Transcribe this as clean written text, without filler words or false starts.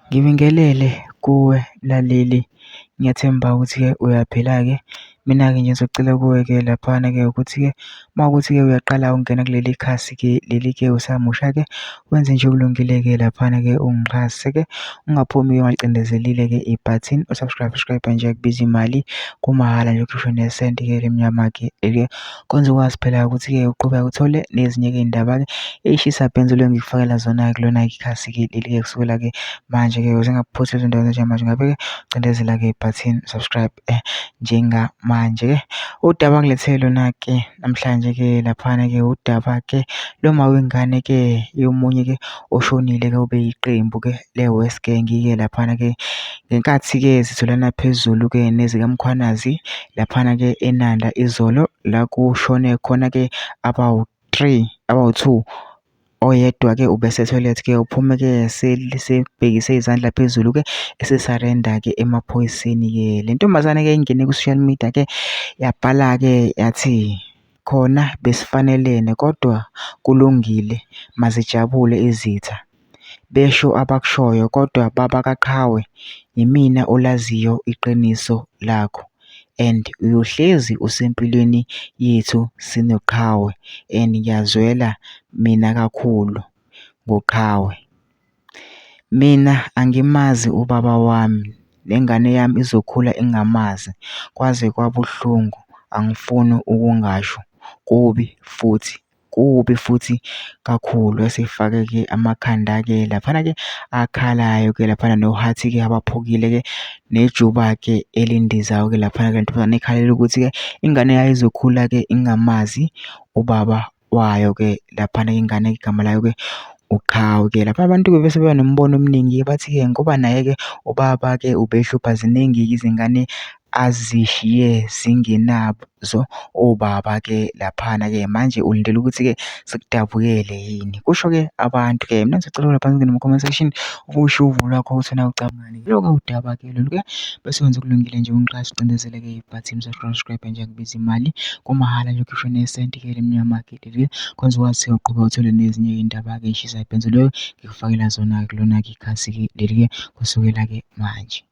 Ngibingelele kuwe mlaleli, ngiyathemba ukuthi-ke uyaphila-ke. Mina-ke nje ngizocela kuwe-ke laphana-ke ukuthi-ke uma kuwukuthi-ke uyaqala ukungena kuleli khasi-ke leli-ke usamusha-ke, wenze nje okulungile-ke laphana-ke ungixhase-ke, ungaphumi ungalicindezelile-ke ibhathini u-subscribe, subscribe nje akubizi imali, kumahhala nje awukhishwa nesenti-ke elimnyama-ke leli. Kwenza ukwazi phela ukuthi-ke uqhubeke uthole nezinye-ke iy'ndaba-ke ey'shisa bhe engizoloku ngikufakela zona-ke kulona ikhasi-ke leli-ke kusukela-ke manje-ke ukuze ungaphuthi izinto njengamanje ngabe-ke cindezela-ke ibhathini subscribe njengamanje-ke. Udaba engilethele lona-ke namhlanje-ke laphana-ke udaba-ke loma wengane-ke yomunye-ke oshonile-ke obeyiqembu-ke le-West Gang-ke laphana-ke ngenkathi-ke zitholana phezulu-ke nezikaMkhwanazi laphana-ke eNanda izolo la kushone khona-ke abawu-3 abawu-2 oyedwa-ke ubese-toilet-ke uphume-ke sebhekise izandla phezulu-ke ese-surrender-ke emaphoyiseni-ke. Le ntombazane-ke ingene ku-social media-ke yabhala-ke yathi khona besifanelene kodwa kulungile mazijabule izitha. Besho abakushoyo kodwa baba kaQhawe yimina olaziyo iqiniso lakho and uyohlezi usempilweni yethu sinoQhawe and ngiyazwela mina kakhulu ngoQhawe. Mina angimazi ubaba wami nengane yami izokhula ingamazi kwaze kwabuhlungu angifuni ukungasho kubi futhi. Kubi futhi kakhulu esifake-ke amakhanda-ke laphana-ke akhalayo-ke laphana nohathi-ke abaphukile-ke nejuba-ke elindizayo-ke laphana-ke lentombazane ikhalela ukuthi-ke ingane yayo izokhula-ke ingamazi ubaba wayo-ke laphana ingane igama layo-ke uQhawe-ke. Lapha abantu-ke bese beba nemibono eminingi-ke bathi-ke ngoba naye-ke ubaba-ke ubehlupha ziningi-ke izingane azishiye zingenazo obaba-ke laphana-ke manje ulindele ukuthi-ke sikudabukele yini? Kusho-ke abantu-ke. Mina ngisacela lapha kuma-comment section usho uvo lwakho ukuthi wena ucabangani. Lokho udaba-ke lolu-ke bese wenza okulungile nje ungixhase ucindezeleke ibhathini subscribe nje akubizi imali kumahhala nje ukhishwe nesenti-ke elimnyama-ke leli khona uzokwazi uqhubeka uthole nezinye iy'ndaba-ke ey'shisa ibhenzi loyo ngikufakela zona-ke kulona-ke ikhasi-ke leli-ke kusukela-ke manje.